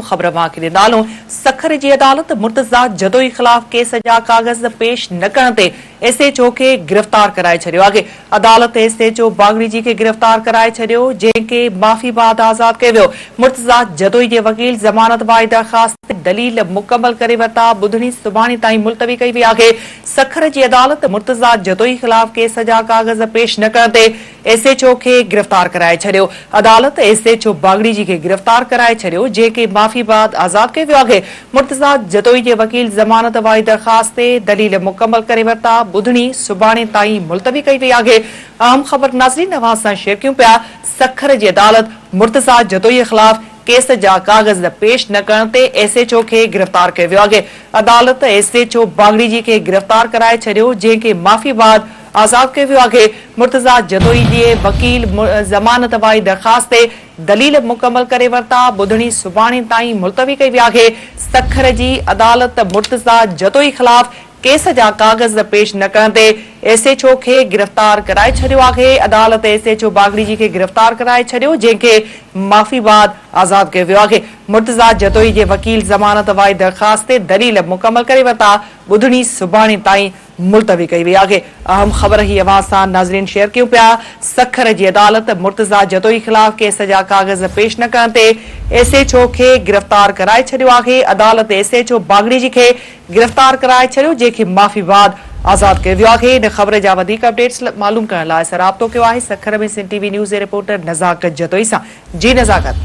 خبر اوهان کي ڏيندالون، سکر جي عدالت مرتضيٰ جتوئي خلاف ڪيس جا ڪاغذ پيش نه ڪرڻ تي ايس ايڇ او کي گرفتار ڪرائي ڇڏيو آهي. عدالت ايس ايڇ او باگڙيجي کي گرفتار ڪرائي ڇڏيو، جنهن کي معافي بعد آزاد ڪيو ويو. مرتضيٰ جتوئي جي وڪيل ضمانت واري درخواست تي دليل مڪمل ڪري ورتا، ٻڌڻي سڀاڻي تائين ملتوي ڪئي وئي آهي. سکر جي عدالت مرتضيٰ جتوئي خلاف ڪيس جا ڪاغذ پيش نه ڪرڻ تي ايس ايڇ او کي گرفتار ڪرائي ڇڏيو. عدالت ايس ايڇ او باگڙيجي کي گرفتار ڪرائي ڇڏيو، جنهن کي معافي بعد آزاد ڪيو ويو آهي. مرتضيٰ جتوئي جي وڪيل ضمانت واري درخواست تي دليل مڪمل ڪري ورتا، ٻڌڻي سڀاڻي تائين ملتوي ڪئي وئي آهي. اهم خبر ناظرين اوهان سان شيئر ڪيون پيا، سکر جي عدالت مرتضيٰ جتوئي خلاف ڪيس جا ڪاغذ پيش نه ڪرڻ تي ايس ايڇ او کي گرفتار ڪيو ويو آهي. عدالت ايس ايڇ او باگڙيجي کي گرفتار ڪرائي ڇڏيو، جنهن کي معافي بعد آزاد ڪيو ويو آهي. مرتضيٰ جتوئي جي وڪيل ضمانت واري درخواست تي دليل مڪمل ڪري ورتا، ٻڌڻي سڀاڻي تائين ملتوي ڪئي وئي آهي. سکر جي عدالت مرتضيٰ جتوئي خلاف ڪيس جا ڪاغذ پيش نه ڪرڻ تي ايس ايڇ او کي گرفتار ڪرائي ڇڏيو آهي. عدالت ايس ايڇ او باگڙيجي کي گرفتار ڪرائي ڇڏيو، جنهن کي معافي بعد آزاد ڪيو ويو آهي. مرتضيٰ جتوئي جي وڪيل ضمانت واري درخواست تي دليل مڪمل ڪري ورتا، ٻڌڻي سڀاڻي تائين ملتوي ڪئي وئي آهي. اهم خبر هي اوهان سان ناظرين شيئر ڪيون پيا، سکر جي عدالت مرتضيٰ جتوئي خلاف ڪيس جا ڪاغذ پيش نه ڪرڻ تي ايس ايڇ او کي گرفتار ڪرائي ڇڏيو آهي، عدالت ايس ايڇ او باگڙيجي کي گرفتار ڪرائي ڇڏيو جنهن کي معافي بعد آزاد ڪيو ويو آهي. ان خبر جا وڌيڪ اپڊيٽس معلوم ڪرڻ لاء اسان رابطو ڪيو آهي سکر ۾ سنڌ ٽي وي نيوز جي رپورٽر نزاڪت جتوئي سان جي نزاڪت.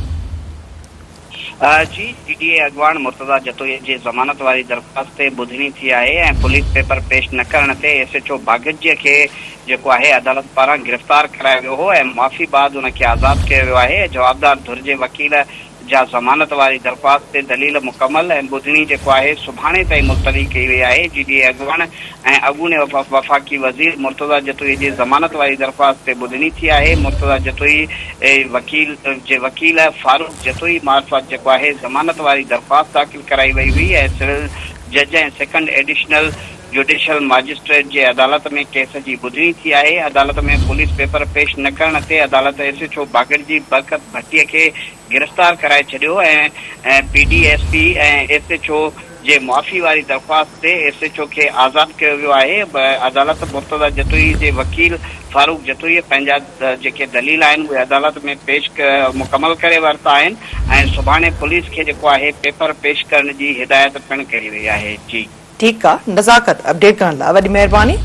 جي سي ڊي اي اڳواڻ مرتضيٰ جتوئي جي ضمانت واري درخواست تي ٻڌڻي ٿي آهي ۽ پوليس پيپر پيش نه ڪرڻ تي ايس ايڇ او باگجي کي جيڪو آهي عدالت پاران گرفتار ڪرايو ويو هو ۽ معافي بعد ان کي آزاد ڪيو ويو آهي جوابدار ڌر جي وڪيل جا ضمانت واري درخواست تي دليل مڪمل ۽ ٻڌڻي جيڪو آهي سڀاڻي تائين ملتوي ڪئي وئي آهي جي ڊي اي اڳواڻ ۽ اڳوڻي وفاقي وزير مرتضيٰ جتوئي جي ضمانت واري درخواست تي ٻڌڻي ٿي آهي مرتضيٰ جتوئي وڪيل جي وڪيل فاروق جتوئي معرفت جيڪو آهي ضمانت واري درخواست داخل ڪرائي وئي هئي ۽ سول جج ۽ سيڪنڊ ايڊيشنل جوڊيشل ماجسٽريٽ جي عدالت ۾ ڪيس جي ٻڌڻي ٿي آهي عدالت ۾ پوليس پيپر پيش نه ڪرڻ تي عدالت ايس ايڇ او باگڙجي برڪت ڀٽي کي گرفتار ڪرائي ڇڏيو ۽ P D S P ۽ S H O جي معافي واري درخواست تي ايس ايڇ او کي آزاد ڪيو ويو آهي عدالت مرتضيٰ جتوئي جي وڪيل فاروق جتوئي پنهنجا جيڪي دليل آهن اهي عدالت ۾ پيش مڪمل ڪري ورتا آهن ۽ سڀاڻي پوليس کي جيڪو آهي پيپر پيش ڪرڻ جي هدايت پڻ ڪئي وئي آهي جي. ٺيڪ آ نزاڪت اپڊيٽ ڪرڻ لاء وڏي مهرباني.